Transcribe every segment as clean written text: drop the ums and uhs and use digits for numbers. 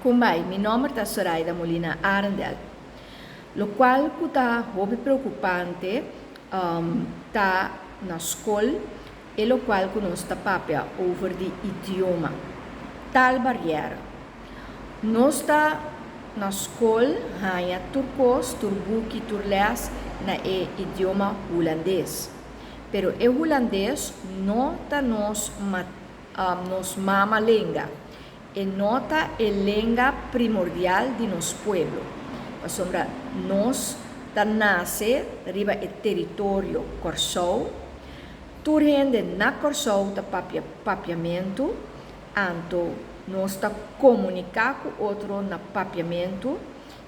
Kumbai, mi nòmber ta Soraida Molina Arendel. Lokual ku ta hopi preokupante ta na skol e lokual ku nos ta papia over di idioma. Tal bariera. Nos ta na skol haña tur kos, tur buki, tur lès na e idioma hulandes. Pero e hulandes no ta nos nos mama lenga. E no ta e lenga primordial di nos pueblo, pasobra nos ta nase riba e teritorio Kòrsou, tur hende na Kòrsou ta papia papiamentu, anto nos ta komuniká ku otro na papiamentu,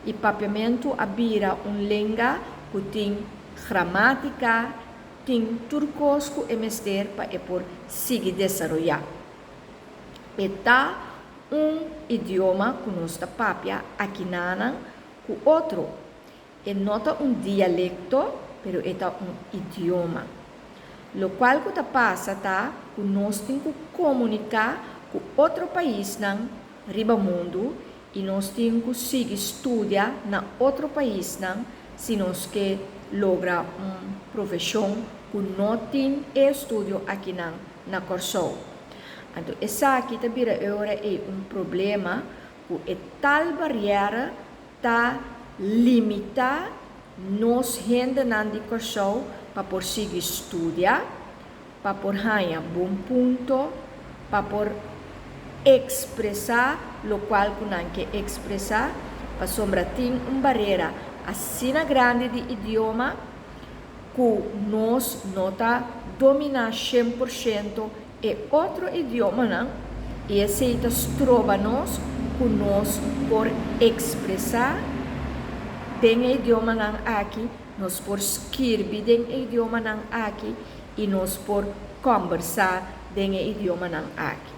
i papiamentu a bira un lenga ku tin gramátika, tin tur kos ku e mester pa e por sigui desaroyá. E ta un idioma ku nos ta papia akinanan ku otro. E no ta un dialekto, pero e ta un idioma. Lokual ku ta pasa ta ku nos tin ku komuniká ku otro paisnan riba mundu i nos tin ku sigui studia na otro paisnan si nos ke logra un profeshon ku no tin e estudio akinan na Kòrsou. Anto esaki ta bira e ora ei un problema ku e tal bariera ta limitá nos hendenan di Kòrsou pa por sigui studia, pa por haña bon punto, pa por ekspresá lokual ku nan ke ekspresá, pasobra tin un barera asina grandi di idioma ku nos no ta dominá 100% e otro idiomanan i esei ta stroba nos ku nos por ekspresá den e idiomanan aki, nos por skirbi den e idiomanan aki i nos por kòmbersá den e idiomanan aki.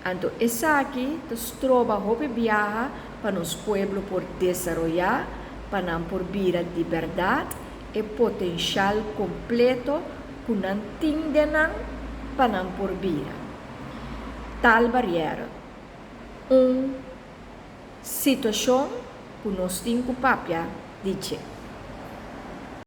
Anto esaki ta stroba hopi biaha pa nos pueblo por desaroyá, pa nan por bira di bèrdat e potenshal kompleto ku nan tin den nan pa nan por bira. Tal bariera, un situashon ku nos tin ku papia di dje.